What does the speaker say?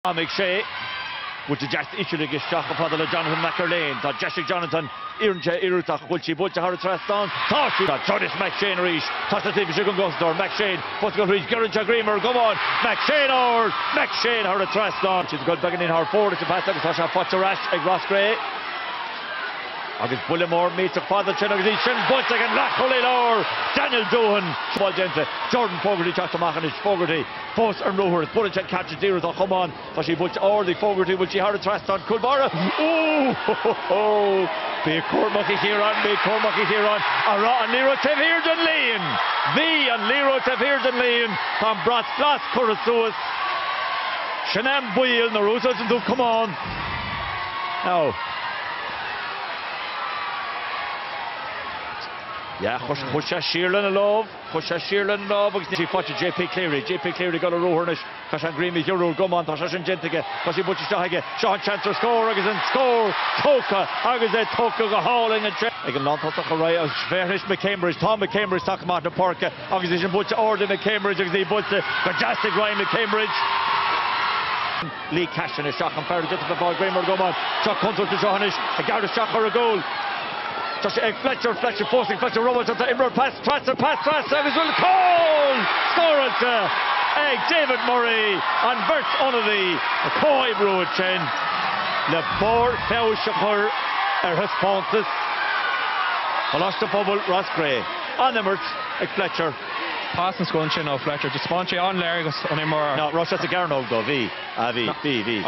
Am ag sé. Buailte deas íseal aige isteach chomh fada le Jonathan McErlean. Tá deis ag Jonathan. Iarrann sé iarracht ach bhfuil sí buailte thar an trasnán? Tá sí! Tá Jonas McShane arís. Tá sé taobh istigh den gcosantóir. McShane fós ag dul thríd. Gearrann sé greim ar an gcamán. McShane ard! McShane thar an trasnán. Siad ag dul beagáinín thar fóir leis an bpas agus tá sé faighte ar ais ag Ros Cré. Agus buille mór millteach fada ansin agus í sin buailte ag an leathchúlaí láir, Daniel Doohan. Ball déanta. Jordan Fogarty teacht amach anois. Fogarty. Fós ar an ruathar, is buaileann sé an ceart díreach dá chamán. Tá sí buailte ard ag Fogarty, bhfuil sí thar an trasnán? Cúl báire! Ó! Bí cúramach a Chiaráin, bí cúramach a Chiaráin. An raibh an liathróid taobh thiar den líon? Bhí an liathróid taobh thiar den líon. Tá an brat glas curtha suas. Sin é an baol nuair a úsáideann tú camán. Now. Yeah, chuir sé siar lena lámh. Chuir sé siar lena lámh agus í faighte JP Cleary. JP Cleary ag dul ar ruathar anois. Caithfidh sé an greim a ghiorrú ar an gcamán. Tá sé sin déanta aige. Tá sí buailte isteach aige. Seo an seans ar scór agus an scór tógtha agus é tógtha go hálainn ansin. Ag an lántosach ar aghaidh agus féach anois McCambridge. Tá McCambridge tagtha amach na páirce agus í sin buailte ard ag McCambridge agus í buailte go deas ag Ryan McCambridge. Lee Cashin isteach an fear a d'fhéadfadh a bheith ag fáil greim ar an gcamán. Seo contúirt anseo anois ag gearradh isteach ar an gcúl. Tá sé ag Fletcher, Fletcher fós ag Fletcher robáilte tá imreoir pas trasna, pas trasna agus bhfuil cúl scóráilte ag David Murray, an bheirt ionadaí ag comhoibriú ansin le barr feabhais a chur ar thaispeántas Choláiste Pobail Ros Cré. An-imirt ag Fletcher. Pas den scoth ansin ó Fletcher. Thaispeáin sé an-léargas an imreora. Ná raibh sé sa gcearnóg dó? Bhí. Ah bhí. Bhí. Bhí.